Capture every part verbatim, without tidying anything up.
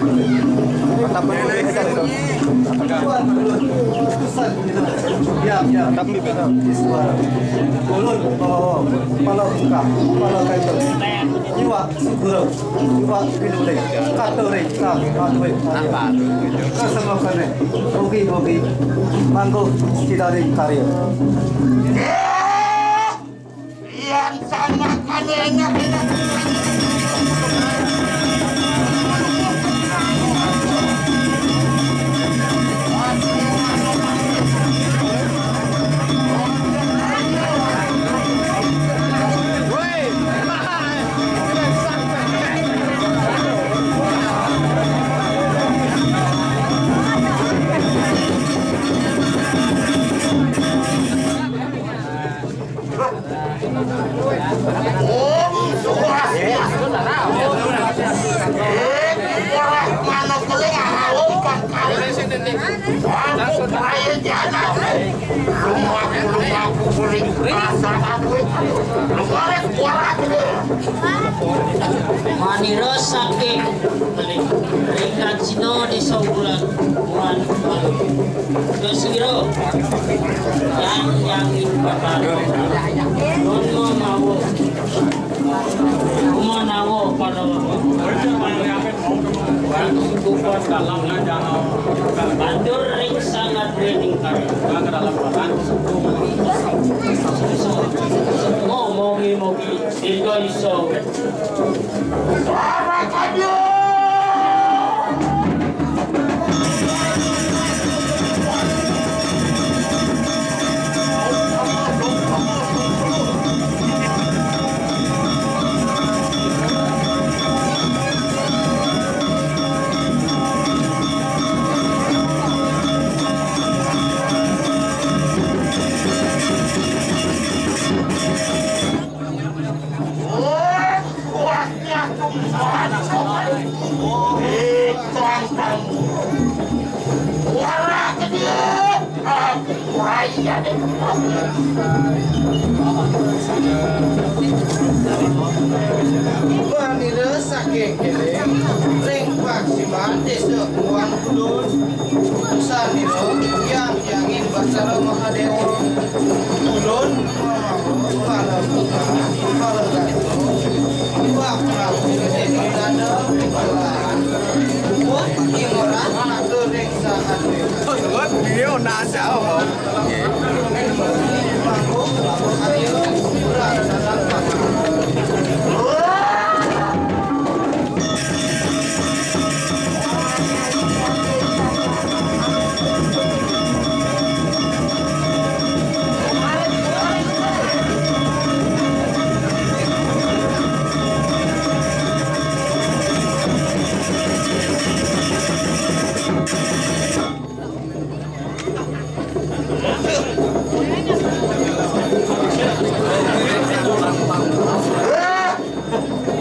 Mantap. Tuan, tuan. Tuan, tuan. Diam, diam. Mantap, Bib. Di suara. Ulun, bawa, bawa. Kepala bungkah, kepala kaitor. Iwak sugurau, iwak pinulih. Katuring, kang, katuring. Kasama kene. Bogi, bogi. Mangguh, sidaring karya. Yang sama kanenya kita. Om Swastiastu. Eh, orang mana keling alam pakar. Aku kaya jana. Rumah, rumah aku beri rasa aku. Rumah orang. Manira saking Ringkasina Désa Wulan, Wulan Malu. Kasira yang yang ibadah. Manawa. Manawa pada banjur ring sangat ring kari. Ngomongi mogi. Dirga iso. Panira saking kene ring paksiman desa Kuang Kudul. Sanira yang yangin Batara Mahadewa. Ulun Pala buka, pala gantung. Iwak perahu jadi dada, pala. Bubuk ingorah, atur ring sahat. Bubuk dia nasa, oh. Mangkuk, ayo, kurang salah paham.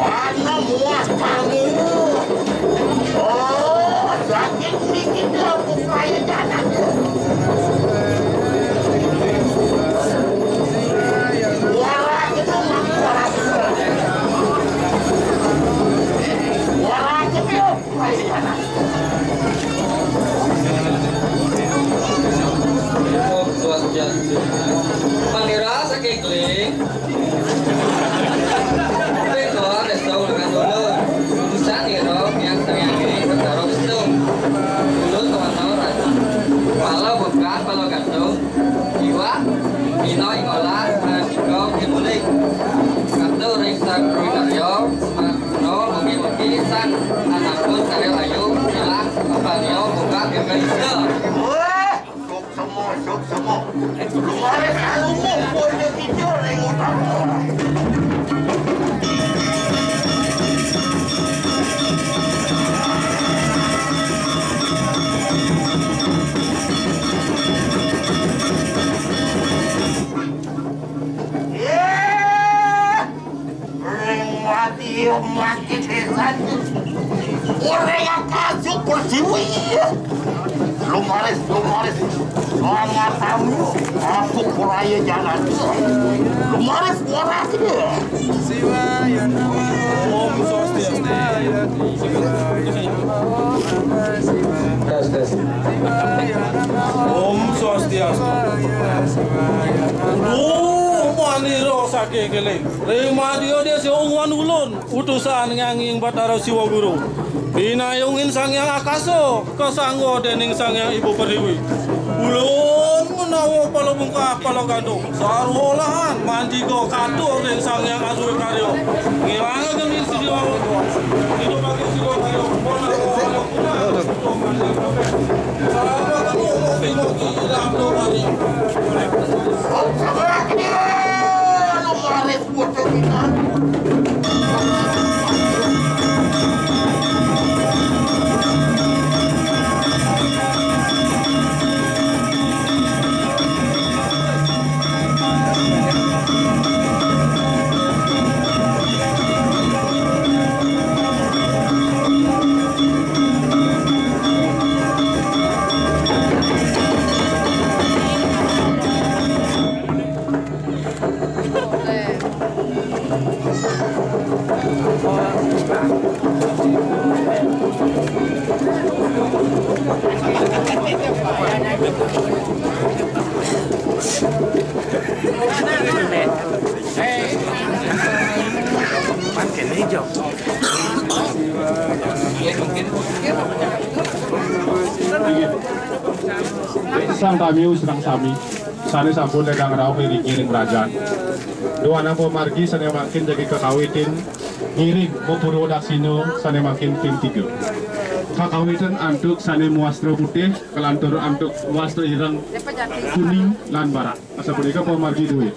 Ana muat kamu. Oh, sakit dikit aku kaya jalan. Suara itu mah suara. Suara itu. Om Swastiastu. Panira saking Kling. Ring doa restu dengan dulur. Urusan ira yang sayangi perkara restu. Dulur kawan tahu rasa. Pala buka, pala gantung. Jiwa, ino ingolah, dan iko kimulik. Katu ring sang Rwinaryo, Makno, mugi-mugi sang anakun karya ayu, bilang, Mapanio, buka, gagal ida. Wah, suksema, suksema. Lumaris alumum, bojo kidul, ring utara. Yeh! Ring mati, mati désa. Orang yang kasut bersiwi. Lumaris, lumaris. Selamat tamu. Aku kuraya jalan. Lumaris, waras dia. Om Swastiastu. Tes, tes. Om Swastiastu. Duh, manira sakekeling. Ring madya desa Unguan Ulun, utusan nganging Batara Siwa Guru. Pinayungin Sang Hyang Akasa, kasangga dening Sang Hyang Ibu Pertiwi. Ulun menawa pala bungkah pala gantung, sarwa lahan manjika katur ring Sang Hyang Asuwi Karya. Ngilangaken istri lawan tuan. Hidup bagi Siwa Karya. Sang tamiu sareng sami, sane sampun ledang rauh iriki ring rajan. Duaning pamargi sane mangkin jagi kakawitin ngiring mapurwa daksina sane mangkin ping tiga. Kakawitin antuk sane mawastra putih, kalantur antuk wastra ireng kuning lan barak. Asapunika pamargi duit.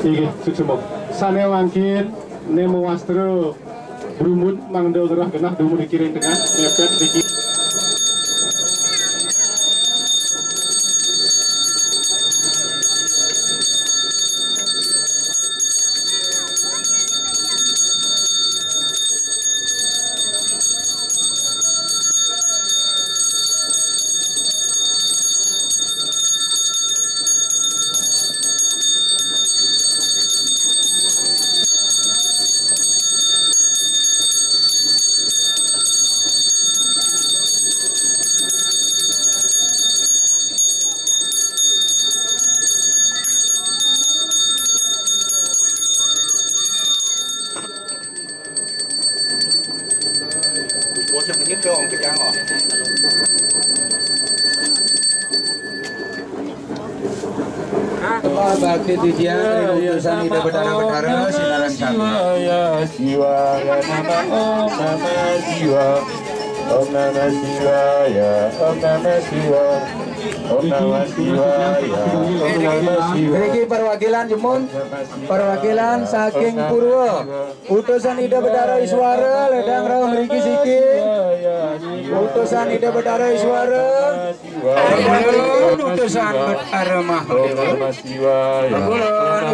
Inggih, suksma. Sane mangkin ne mawastra brumbun mangda gerah genah dumun ring tengah, mepet niki. Bakti titiang ring utusan Ida Betara Betara sinareng sami. Siwaya, Siwaya nama, Om Namah Siwa. Om Namah Siwaya, Om Namah Siwa. Om Namah Siwaya, Om Namah Siwa. Niki perwakilan jemun, perwakilan saking Purwa. Utusan Ida Betara Iswara, ledang rauh mriki siki. Utusan Ida Betara Iswara. Utusan Betara Mahadewa.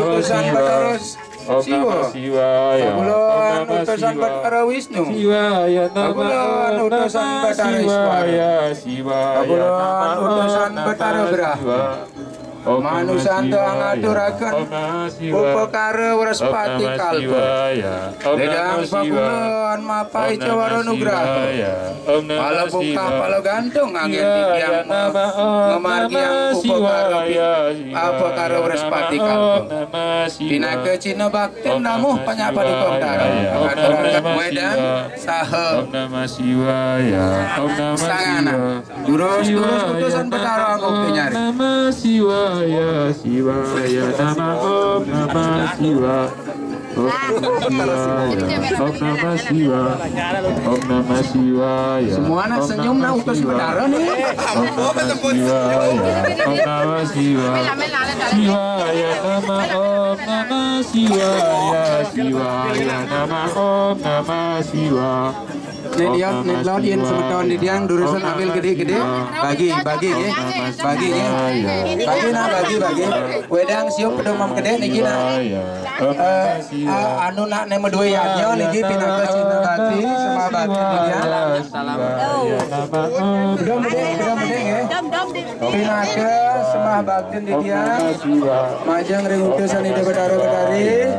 Utusan Betara Siwa. Utusan Betara Wisnu. Utusan Betara Iswara. Utusan Betara Brahma. Manusanta ngaturaken upakara wrespati kalpa. Ledang pakulon mapai cawara nugraha. Pala bungkah pala gantung anggen titiang ngamargiang upakara apakara wrespati kalpa. Pinaka cihna baktin namuh panyapa duka betara. Ngaturaken wedang saha Om Namah Siwaya. Om Namah Siwaya. Durus, durus, utusan Betara Angkup Kinyari. Namah Siwaya, Siwaya Namah, Om Namah Siwa. Om Namah Siwaya, Om Namah Siwa. Om Namah Siwaya. Semua anak senyum, nah, utus Betara nih. Om Namah Siwaya, Om Namah Siwa. Siwaya Namah, Om Namah Siwaya. Siwaya Namah, Om Namah Siwa. Nek dia, nek lot yen semeton di tiang, durusan ambil gede-gede, bagi, bagi, ya. Bagi, ya. Bagi, nah, bagi, bagi. Wedang siup pedomam gede niki, nah. Eh, eh, anu nak nemu dua yadnya niki pinaka cina bakti, sama bakti di tiang. Salam. Udah mending, udah mending, ya. Pinaka sembah bakti di tiang. Majeng ring utusan Ida Betara Betari.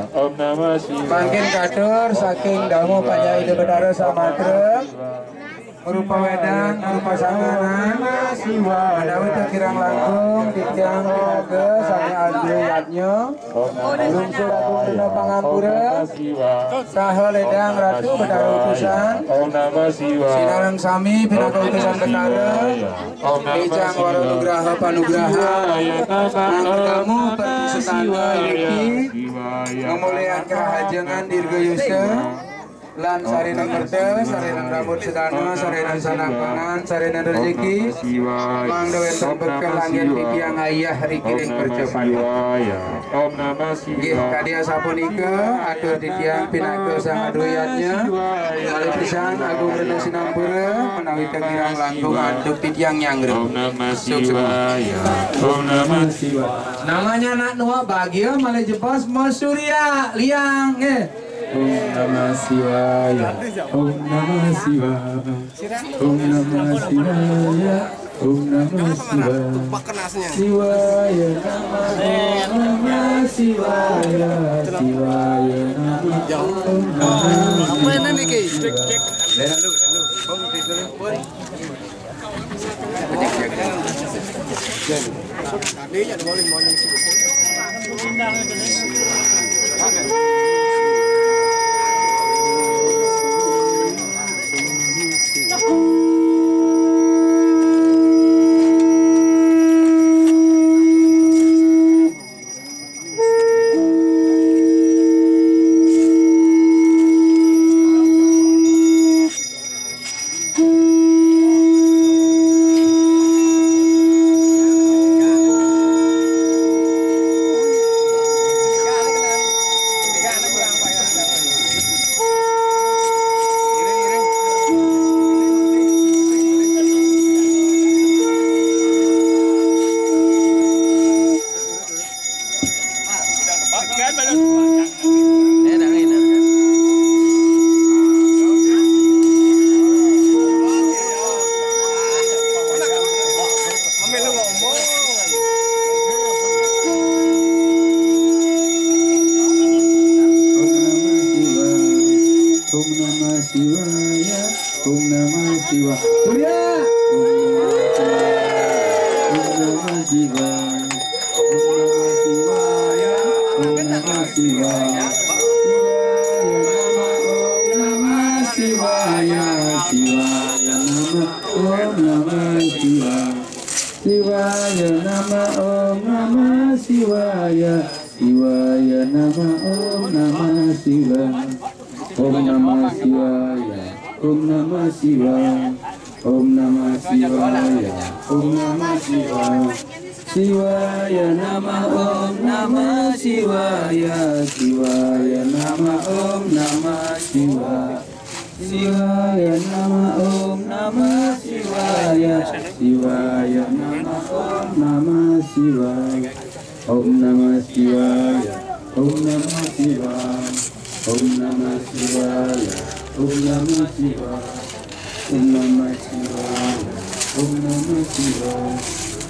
Mangkin katur saking damu panjang Ida Betara Samatra. Rupa wedang, rupa sanganan. Menawi kirang langkung titiang pinaka sami adue yadnya. Lungsur agung rena pangampura. Saha ledang Ratu Betara utusan. Sinareng sami pinaka utusan Betara. Ejang wara nugraha panugraha. Nang ketemu perti setanda iki. Ngemulian kerahajengan dirgayusa. Lan sarina merta, sarina rambut sedana, sarina sanak pangan, sarina rezeki. Mangda wenten berkah langit titiang ayah riki ring percepatan. Nggih, kadi asapunika, atur titiang pinaka sang adue yadnya. Malih pisan agung rena sinampura, menawi kirang langkung antuk titiang nyanggra. Suksma. Namanya anak Noah bahagia, malih jebos Mas Surya Liang, nggih. Om Namah Siwaya. Om Namah Siwaya. Om Namah Siwaya. Om Namah Siwaya. Siwaya Namah. Om Namah Siwaya. Siwaya Namah. Om Namah Siwaya. Apa ini, Niki? Om Namah Siwaya. Om Namah Siwaya. Surya. Om Namah Siwaya. Om Namah Siwaya. Om Namah Siwaya. Om Namah Siwaya. Siwaya Namah. Om Namah Siwaya. Siwaya Namah. Om Namah Siwaya. Siwaya Namah. Om Namah Siwaya. Om Namah Siwaya. Om Namah Siwaya. Om Namah Siwaya. Om Namah Siwaya. Siwaya Namah. Om Namah Siwaya. Siwaya Namah. Om Namah Siwaya. Siwaya Namah. Om Namah Siwaya. Siwaya Namah. Om Namah Siwaya. Om Namah Siwaya. Om Namah Siwaya. Om Namah Siwaya. Om Namah Siwaya. Om Namah Siwaya. Om Namah Siwaya.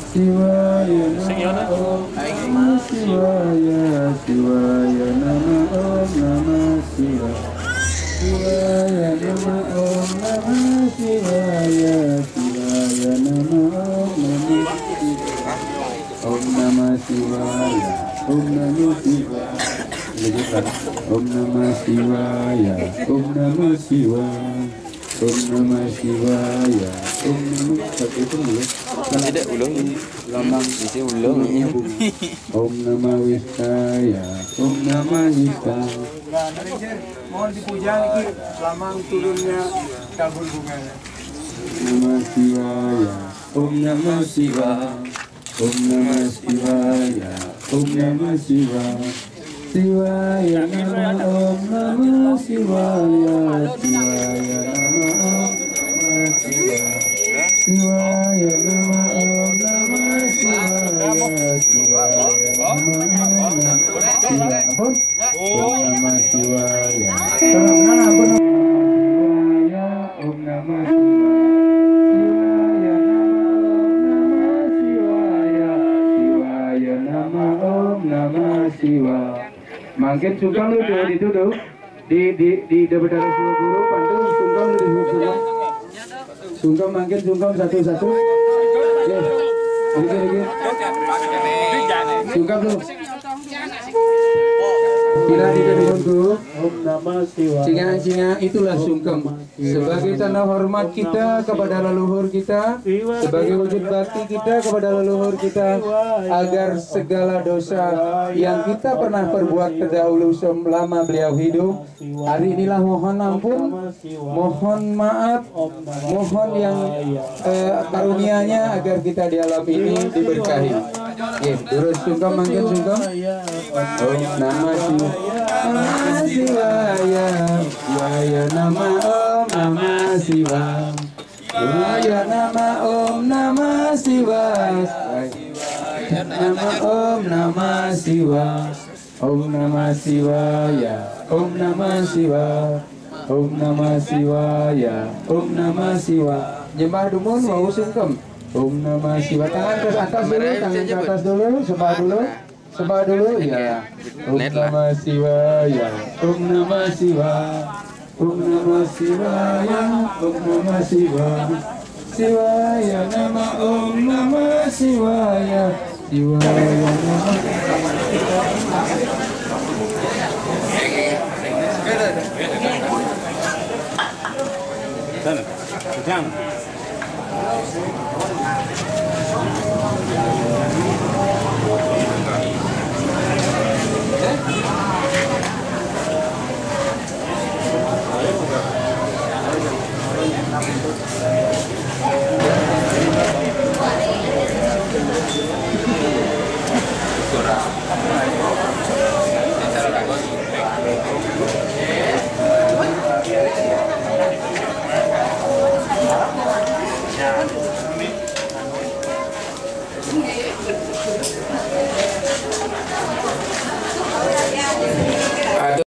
Siwaya Namah. Om Namah Siwaya. Siwaya Namah. Om Namah Siwaya. Siwaya Namah. Om Namah Siwaya. Siwaya Namah. Om Namah Siwaya. Om Namah Siwaya. Om Namah Siwaya. Lanjutkan. Om Namah Siwaya. Om Namah Siwaya. Om Namah Siwaya. Om Namah, satu itu dulu. Tidak, ulung. Lamang. Isi ulung. Om Namah Wisaya. Om Namah Wisaya. Nah, mohon dipuja niki lamang turunnya kabul bunganya. Namah Siwaya. Om Namah Siwaya. Om Namah Siwaya. Om Namah Siwaya. Siwaya Namah. Om Namah Siwaya. Siwaya Namah. Om Siwaya. Ampun. Om Namah Siwaya. Tenang, tenang, ampun. Om Namah Siwaya. Siwaya Namah Om Namah Siwaya. Siwaya Namah Om Namah Siwaya. Mangkin sungkem lu tuh di itu tuh. Di di di Debata Guru pantun sungkem lu di sungkem. Sungkem mangkin sungkem satu-satu. Ya. Dikit dikit. Sungkem lu. Kira di dulu. Om Namah Siwaya. Singa singa itulah sungkem. Sebagai tanda hormat kita kepada leluhur kita, sebagai wujud bakti kita kepada leluhur kita, agar segala dosa yang kita pernah perbuat terdahulu selama beliau hidup, hari inilah mohon ampun, mohon maaf, mohon yang eh, karunia-Nya agar kita di alam ini diberkahi. Nggih, terus sungkem mangkin sungkem. Om Namah Siwaya. Siwaya Namah Om Namah Siwaya. Siwaya Namah Om Namah Siwaya. Siwaya Namah Om Namah Siwaya. Om Namah Siwaya. Om Namah Siwaya. Om Namah Siwaya. Om Namah Siwaya. Nyembah dumun wau sungkem. Om Namah Siwaya. Tangan ke atas dulu, tangan ke atas dulu, sembah dulu. Sembah dulu ya. Om Namah Siwaya. Om Namah Siwaya. Om Namah Siwaya. Om Namah Siwaya. Siwaya Namah Om Namah Siwaya. Siwaya Namah. Sana, sana.